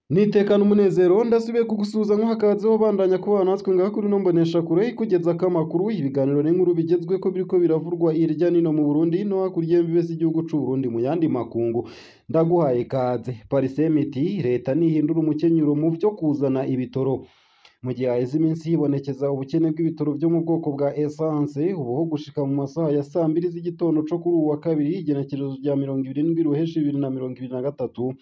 Nitekana umunezero ndasubiye kugusuhuza nkuhakazeho bandanya kubana natwe ngaha kuri ino mboneshakure ikugezako amakuru, ibiganiro n'inkuru bigezweko biriko biravurwa hirya nino mu Burundi no hakurya y'imbibe z'igihugu c'u Burundi mu yandi makungu. Ndaguhaye ikaze. Parisemiti leta nihindura umukenyuro mu vyo kuzana ibitoro. Mu gihe haheze iminsi hibonekeza ubukene bw'ibitoro vyo mu bwoko bwa essence, ubu ho gushika mu masaha ya sambiri z'igitondo co kuri uwu wa kabiri, igenekerezo rya 27 Ruheshi 2023,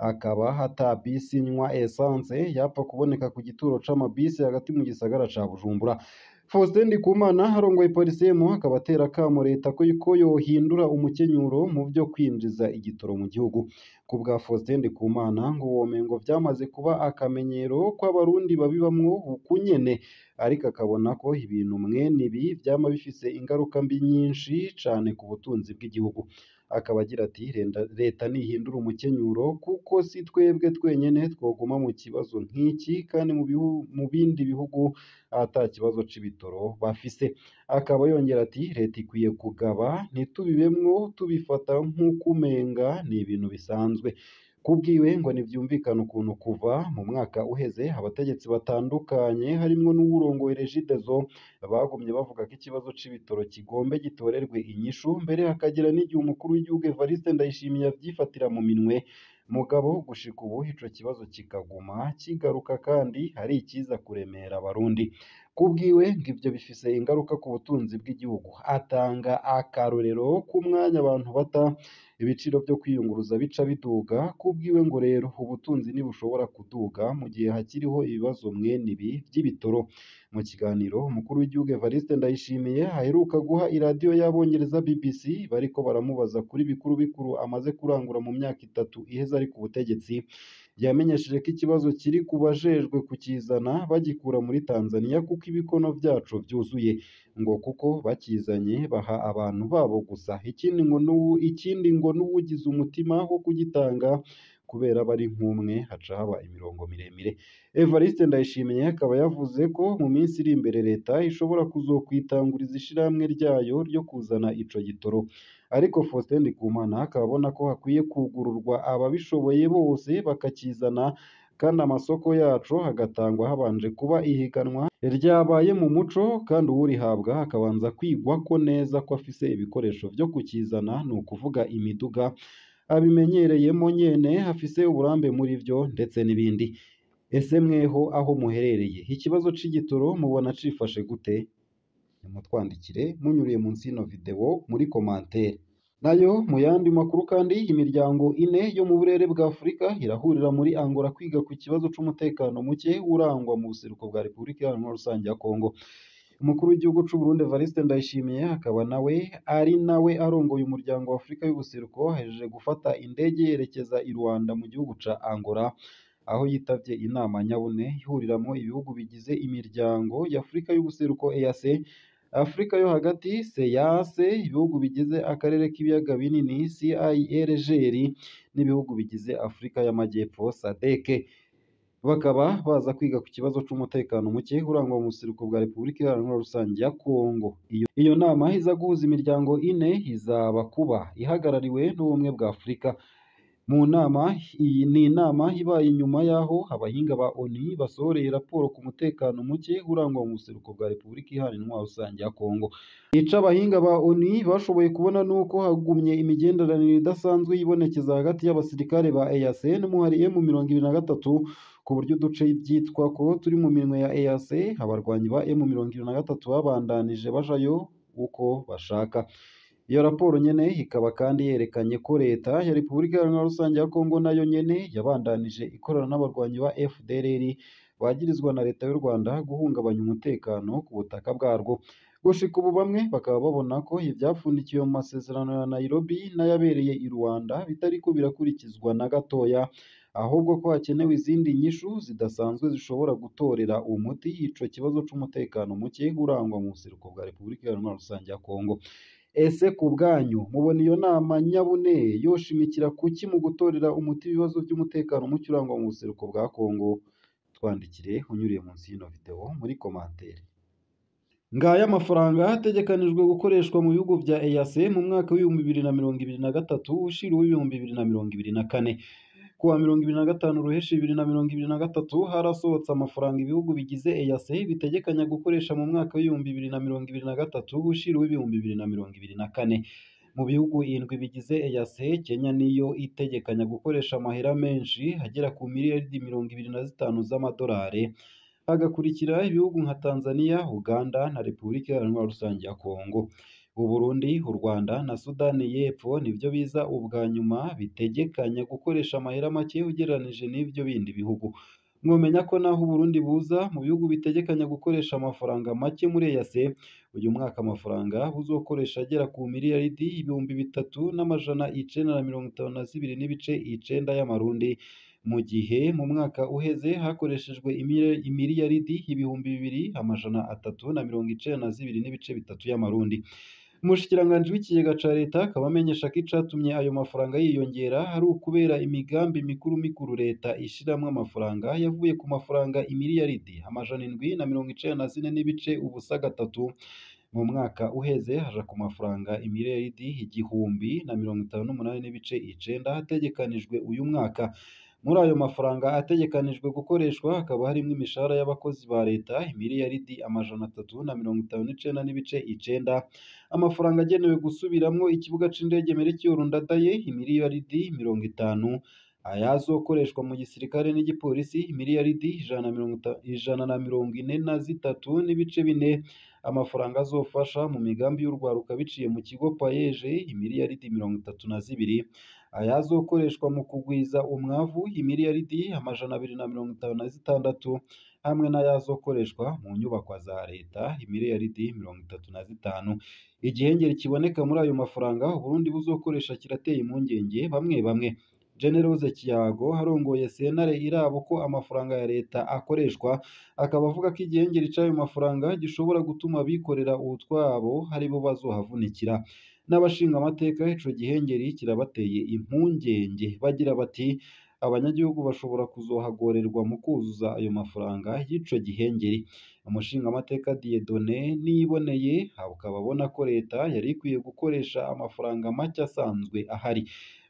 akaba ata bisi inywa essence yapfa kuboneka ku gituro c'amabisi hagati mu gisagara ca Bujumbura. Faustin Ndikumana arongoye Parisemu akaba atera akamo leta ko yohindura umukenyuro mu vyo kwinjiza igitoro mu gihugu. Ku bwa Faustin Ndikumana ngo womengo vyamaze kuba akamenyero ko abarundi babibamwo ukunyene, ariko akabona ko ibintu mwene ibi vyama bifise ingaruka mbi nyinshi cane ku butunzi bw'igihugu. Akaba agira ati leta nihindura umukenyuro kuko si twebwe twenyene twoguma mu kibazo nk'iki kandi mu bindi bihugu ata kibazo c'ibitoro bafise. Akaba yongera ati leta ikwiye kugaba ntitubibemwo tubifata nk'ukumenga ni ibintu bisanzwe. Kubwiwe ngo ntivyumvikana ukuntu kuva mu mwaka uheze abategetsi batandukanye harimwo n'uwurongoye Regideso bagumye bavuga ko ikibazo c'ibitoro kigombe gitorerwe inyishu, mbere hakagira n'igihe umukuru w'igihugu Evariste Ndayishimiye avyifatira mu minwe, mugabo gushika ubu ico kibazo kikaguma kigaruka kandi hari ikiza kuremera abarundi. Kubwiwe ngo ivyo bifise ingaruka ku butunzi bw'igihugu. Atanga akarorero k'umwanya abantu bata ibiciro vyo kwiyunguruza bica biduga. Kubwiwe ngo rero ubutunzi ntibushobora kuduga mu gihe hakiriho ibibazo mwene ibi vy'ibitoro. Mu kiganiro umukuru w'igihugu Evariste Ndayishimiye aheruka guha iradiyo y'abongereza BBC, bariko baramubaza kuri bikuru bikuru amaze kurangura mu myaka itatu iheze ari ku butegetsi, yamenyesheje ko ikibazo kiri ku bajejwe kukizana bagikura muri Tanzania kuko ibikono vyaco vyuzuye, ngo kuko bakizanye baha abantu babo gusa. Ikindi ngo n'uwugize umutima wo kugitanga kubera bari nk'umwe haca haba imirongo miremire. Evariste Ndayishimiye akaba yavuze ko mu minsi iri imbere leta ishobora kuzokwitanguriza ishirahamwe ryayo ryo kuzana ico gitoro. Ariko Faustin Ndikumana akaba abona ko hakwiye kugururwa ababishoboye bose bakakizana, kandi amasoko yaco agatangwa habanje kuba ihiganwa ryabaye mu muco, kandi uwurihabwa akabanza kwigwako neza ko afise ibikoresho vyo kukizana, ni ukuvuga imiduga abimenyereyemo nyene, afise uburambe muri vyo ndetse n'ibindi. Ese mweho aho muherereye ikibazo c'igitoro mubona cifashe gute? Nimutwandikire munyuriye munsi y'ino video muri commentaire. Nayo mu yandi makuru kandi, imiryango ine yo mu burere bwa Afurika irahurira muri Angola kwiga ku kibazo c'umutekano muke urangwa mu buseruko bwa Repubulika Iharanira Rusange ya Kongo. Umukuru w'igihugu c'u Burundi Evariste Ndayishimiye akaba nawe ari nawe arongoye umuryango wa Afurika y'ubuseruko, ahejeje gufata indege yerekeza i Rwanda mu gihugu ca Angola, aho yitavye inama nyabune ihuriramwo ibihugu bigize imiryango ya Afurika y'ubuseruko EAC, Afurika yo hagati SEAC, ibihugu bigize akarere k'ibiyaga binini CIRGL n'ibihugu bigize Afurika y'Amajyepfo SADC. Bakaba baza kwiga ku kibazo c'umutekano muke urangwa mu buseruko bwa Repubulika Iharanira Rusange ya Kongo. Iyo nama iza guhuza imiryango ine izaba kuba ihagarariwe n'ubumwe bwa Afurika. Mu nama iyi ni inama ibaye inyuma y'aho abahinga ba ONU basohoreye raporo ku mutekano muke urangwa mu buseruko bwa Repubulika Iharanira Rusange ya Kongo. Ico abahinga ba ONU bashoboye kubona nuko hagumye imigenderanire idasanzwe yibonekeza hagati y'abasirikare ba EAC n'umuhari M23, ku buryo uduce vyitwa ko turi mu minwe ya EAC abarwanyi ba M23 babandanije bajayo uko bashaka. Iyo raporo nyene ikaba kandi yerekanye ko leta ya Repubulika Iharanira Rusange ya Kongo nayo nyene yabandanije ikorana n'abarwanyi ba FDLR bagirizwa na leta y'u Rwanda guhungabanya umutekano ku butaka bwarwo. Gushika ubu bamwe bakaba babona ko ivyapfundikiwe mu masezerano ya Nairobi n'ayabereye i Rwanda bitariko birakurikizwa na gatoya, ahubwo ko hakenewe izindi nyishu zidasanzwe zishobora gutorera umuti ico kibazo c'umutekano muke urangwa mu buseruko bwa Repubulika Iharanira Rusange ya Kongo. Ese ku bwanyu mubona iyo nama nyabune yoshimikira kuki mu gutorera umuti ibibazo vy'umutekano muke urangwa mu buseruko bwa Kongo? Twandikire unyuriye munsi y'ino video muri commentaire. Ngaya amafaranga ategekanijwe gukoreshwa mu bihugu vya EAC mu mwaka w'ibihumbi 2023 ushira uw'ibihumbi 2024. Kuwa 25 Ruheshi 2023 harasohotse amafaranga ibihugu bigize EAC bitegekanya gukoresha mu mwaka w'2023 ushira uw'2024. Mu bihugu indwi bigize EAC, Kenya niyo itegekanya gukoresha amahera menshi agera ku miliyaridi 25 z'amadolari, hagakurikira ibihugu nka Tanzania, Uganda na Repubulika Iharanira Rusange ya Kongo. Uburundi, u Rwanda na Sudani y'Epfo nivyo biza ubwa nyuma bitegekanya gukoresha amahera make ugereranije n'ivyo bindi bihugu. Mwomenya ko naho Uburundi buza mu bihugu bitegekanya gukoresha amafaranga make muri EAC, uyu mwaka amafaranga buzokoresha agera ku miliyaridi 3952.9 y'amarundi, mu gihe mu mwaka uheze hakoreshejwe imiliyaridi 2392.3 y'amarundi. Umushikiranganji w'ikigega ca leta akaba amenyesha ko icatumye ayo mafaranga yiyongera ari ukubera imigambi mikuru mikuru leta ishiramwo amafaranga yavuye ku mafaranga imiliyaridi 794.03 mu mwaka uheze haja ku mafaranga imiliyaridi 1058.9 ategekanijwe uyu mwaka. Muri ayo mafaranga ategekanijwe gukoreshwa hakaba harimwo imishahara y'abakozi ba leta imiliyaridi 359.9, amafaranga agenewe gusubiramwo ikibuga c'indege Melchior Ndadaye imiliyaridi 50, ayazokoreshwa mu gisirikare n'igipolisi imiliyaridi 143.4, amafaranga azofasha mu migambi y'urwaruka biciye mu kigo PAEJ imiliyaridi 32, ayazokoreshwa mu kugwiza umwavu imiliyaridi 256, hamwe n'ayazokoreshwa mu nyubakwa za leta imiliyaridi 35. Igihengeri kiboneka muri ayo mafaranga Uburundi buzokoresha kirateye impungenge bamwe bamwe. Generose Kiyago arongoye sentare iraba uko amafaranga ya leta akoreshwa, akaba avuga ko igihengeri c'ayo mafaranga gishobora gutuma abikorera utwabo aribo bazohavunikira. N'abashingamateka ico gihengeri kirabateye impungenge, bagira bati abanyagihugu bashobora kuzohagorerwa mu kuzuza ayo mafaranga y'ico gihengeri. Umushingamateka Dieudonné Niyiboneye akaba abona ko leta yari ikwiye gukoresha amafaranga make asanzwe ahari.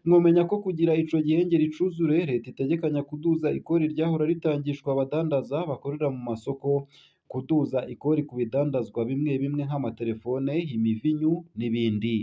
Mwomenya ko kugira ico gihengeri cuzure, leta itegekanya kuduza ikori ryahora ritangishwa abadandaza bakorera mu masoko, kuduza ikori ku bidandazwa bimwe bimwe nk'amatelefone, imivinyu n'ibindi.